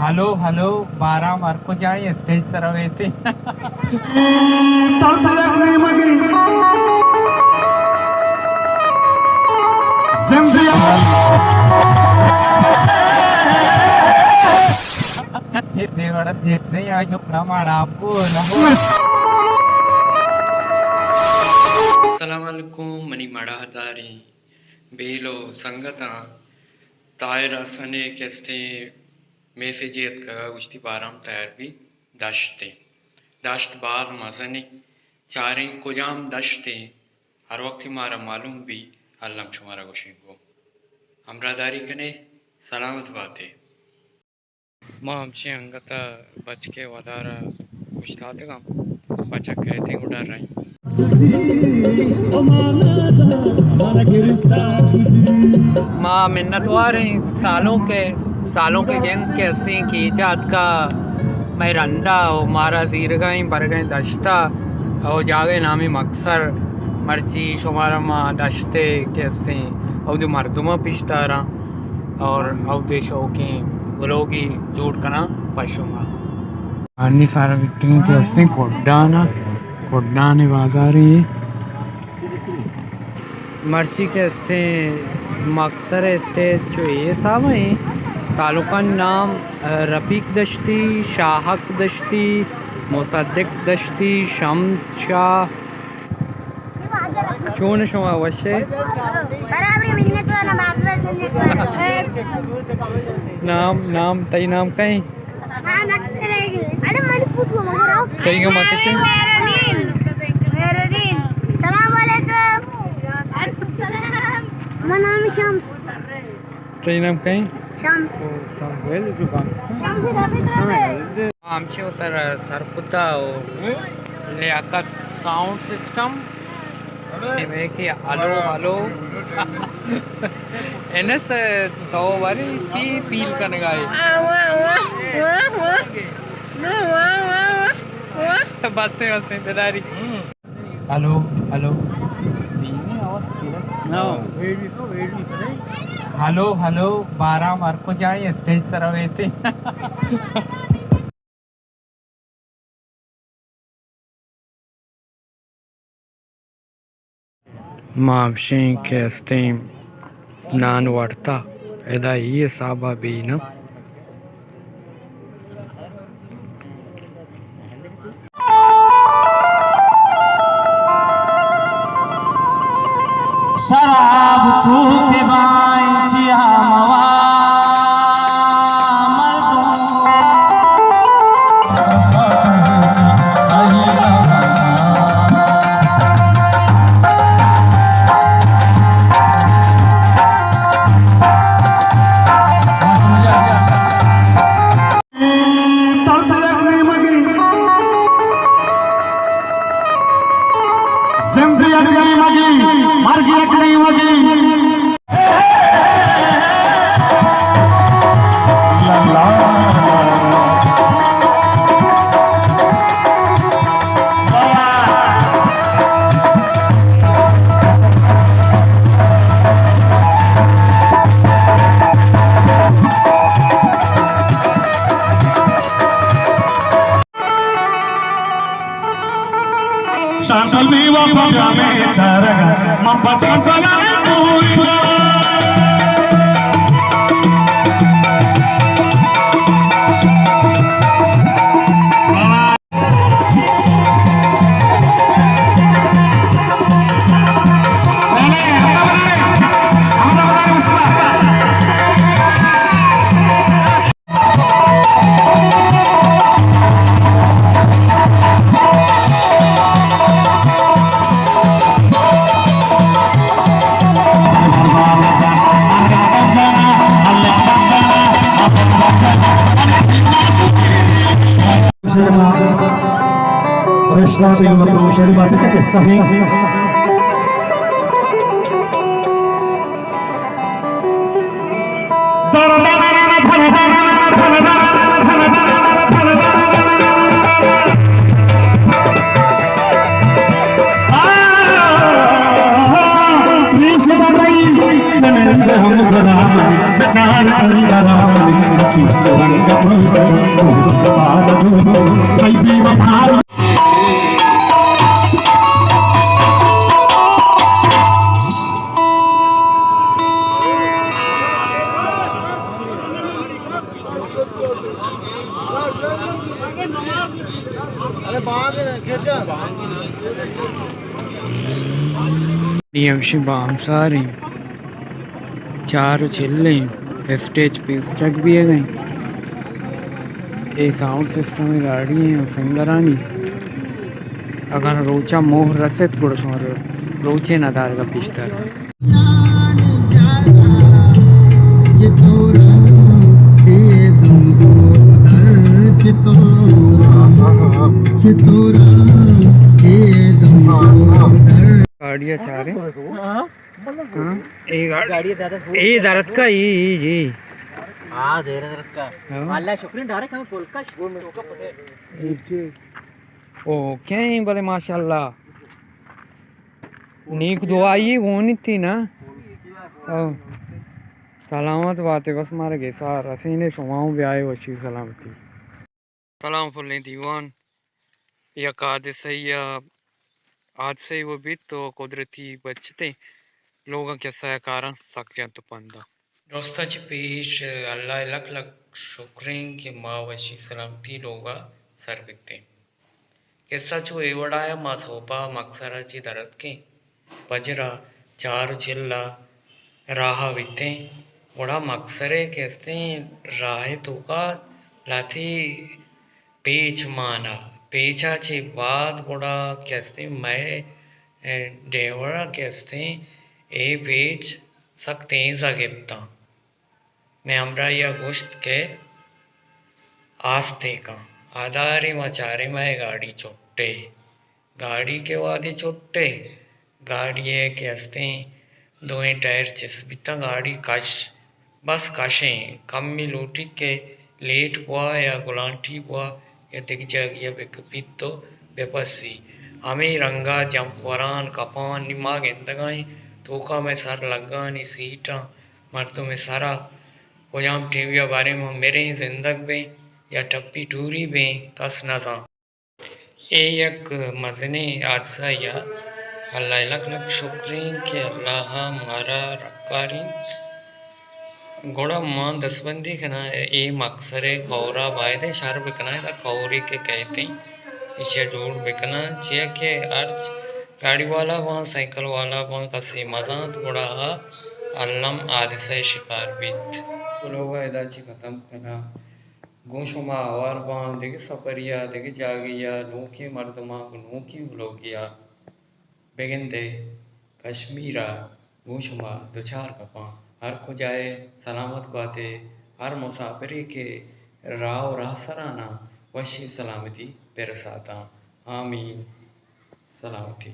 Hello, hello, بارام ہر کجائیں اسٹیج سر ہوئے تھے۔ تڑپ یک نیمگی زندگی۔ دے وڑا سیٹ نہیں، آج اپنا ماڑا آپ کو نہ ہو۔ السلام علیکم، منی ماڑا ہزاریں بیلو سنگتاں۔ طاہر حسن ءِ کہ استیں میسجے اتکگ ءَ گوشتی بارام تیار بی، دشت ایں۔ دشت باز مزن ایں۔ چاریں کجام دشت ایں، ہر وقت مارا معلوم بی، الم شمارا گوشیں گوں۔ ہمراہداری کنے، سلامت باتے۔ ما ہمشیں انگت ءَ بچک ءِ ودار ءَ اوشتاتگ آں۔ بچک کئیت ایں گڈا رئیں۔ ما منتوار ایں سالونک ءِ، سالونک ءِ گند کہ استیں کیچ ءَ اتکا مئے رندا ءُ مارا زیرگائیں برگائیں دشتا ءُ جاگہ نامی مکسر۔ مرچی شمارا ما دشت ءِ کہ استیں اودے مردماں پیش داراں اور اودے شوقیں ولوگی جوڑ کناں پہ شما۔ انی سارا بیتگیں کہ استیں کڈان ءَ، کڈان ءِ بازارے۔ مرچی کہ استیں مکسر اسٹیج چو اے حساب ایں۔ سالوکانی نام، ءَ، رفیق دشتی، شاہک دشتی، مصدق دشتی، شمس شاہ۔ چون شما وش ئے؟ برابر منت وارا، باز باز منت وارا۔ نام، نام، تئی نام کئے؟ ہاں، مکسر ایں۔ اڑے منی فوٹو مگر آؤ۔ تئی گم کسے؟ خیرالدین۔ خیرالدین۔ السلام علیکم۔ وعلیکم السلام۔ من نام شمس۔ تئی نام کئے؟ شمس۔ او، شمس۔ ویل جو بان۔ شمس۔ ہمشی اتر سرپدا ءُ لیاقت ساؤنڈ سسٹم۔ ہمے کہ ہلو، ہلو۔ انس، تو بارے چی پیل کنگا ئے؟ آ، واہ، واہ، واہ، واہ۔ نو، واہ، واہ، واہ، واہ۔ بس ایں، بس ایں، بداری۔ Hello, hello. ہلو، ہلو، بارام ہر کجائیں اسٹیج سر ہوئے تھے۔ ما ہمشیں کہ استیں نان وارتا، ادا اے حسابا بیناں۔ شراب چو کہ بائیں چیا موا مردم۔ تڑپ یک نیمگی، زند یک نیمگی، مرگ یک نیمگی۔ شانٹل دیوا پگا میں چارگا، من پچان پلانے کوئی رشتہ بیگم پروشن بات کا قصہ ہے۔ اے ہمشی بامسار ایں، چار و چل ایں، اسٹیج پیسٹک بیگ ایں۔ اے ساؤنڈ سسٹم گاڑی ایں و سنگرانی۔ اگاں روچا موہ رست گڑا شما روچے ندارگا پیشتر۔ گاڑی ءَ چاریں۔ ہاں، اے درتکا، اے، اے، اے۔ ہاں۔ او کہیں بلے ماشاءاللہ۔ نیک دعائی گونی تھی نا۔ او۔ سلامت باتے، بس مارا گسا رسینے، شما ہوں بیائے وشی سلامتی۔ سلام پلیں دیوان، یک حادثہ یا حادثہ و بیت تو قدرتی بچتے لوگاں کسہ کاراں سک جنت و پندا۔ درستاں چہ پیش اللہ ءِ لک لک شکریں کہ ما وشی سلامتی لوگا سر بیتیں۔ کسہ چو اے وڑا ءَ، ما سہبا مکسر ءَ چہ در اتکیں، پجر ءَ چار و چل ءَ راہ ءَ بیتیں، گڑا مکسر ءِ کہ استیں راہ ءِ توکا لہتے پیچ مان ءَ، پیچ ءَ چہ بعد گڑا کہ استیں مئے، اے، ڈیور ءَ کہ استیں اے پیچ سک تیز ءَ گپتاں۔ مئے ہمراہی ءَ گوشت کہ آستے کن۔ آدارے ما چاریں مئے گاڑی چٹے۔ گاڑی کہ وہدے چٹے، گاڑی ءِ کہ استیں دوئیں ٹائر چست بیتاں، گاڑی کش، بس کشیں۔ کمی لوٹی کہ لیٹ بوا یا گلانٹی بوا یا دگہ جاگہے ءَ بہ کپیت تو بہ پسی۔ ہمے رنگا جمپ وران کپان، نی ما گندگائیں توکا مئے سر لگانی سیٹاں، مردم ءِ سرا کجام ٹیمی ءَ باریں ما مریں، زندگ بیں یا ٹپی ٹوری بیں، کس نہ زان۔ اے یک مزنیں حادثہ یا اللہ ءِ لک لک شکریں کہ اللہ ءَ مارا رکارینت۔ گڑا ما دستبندی کناں، اے مکسر ءِ کور ءَ بایدیں شر بکناں، ادا کورے کہ کئیتیں ایشی ءَ جوڑ بکناں، چیا کہ ہرچ گاڑی والا باں، سائیکل والا باں، کسے مزانت گڑا آ الم حادثہ ءِ شکار بیت۔ بلوگ ءَ ادا چہ ختم کناں۔ گوں شما ہوار باں دگہ سفرے ءَ، دگہ جاگہے ءَ، نوکیں مردماں گوں نوکیں بلوگے ءَ۔ بگندئے کشمیر ءَ گوں شما دچار کپاں۔ ہر کجا ئے سلامت بات ئے، ہر مسافرے کہ راہ و راہسراناں وشی سلامتی برساتاں۔ آمین۔ سلامتی۔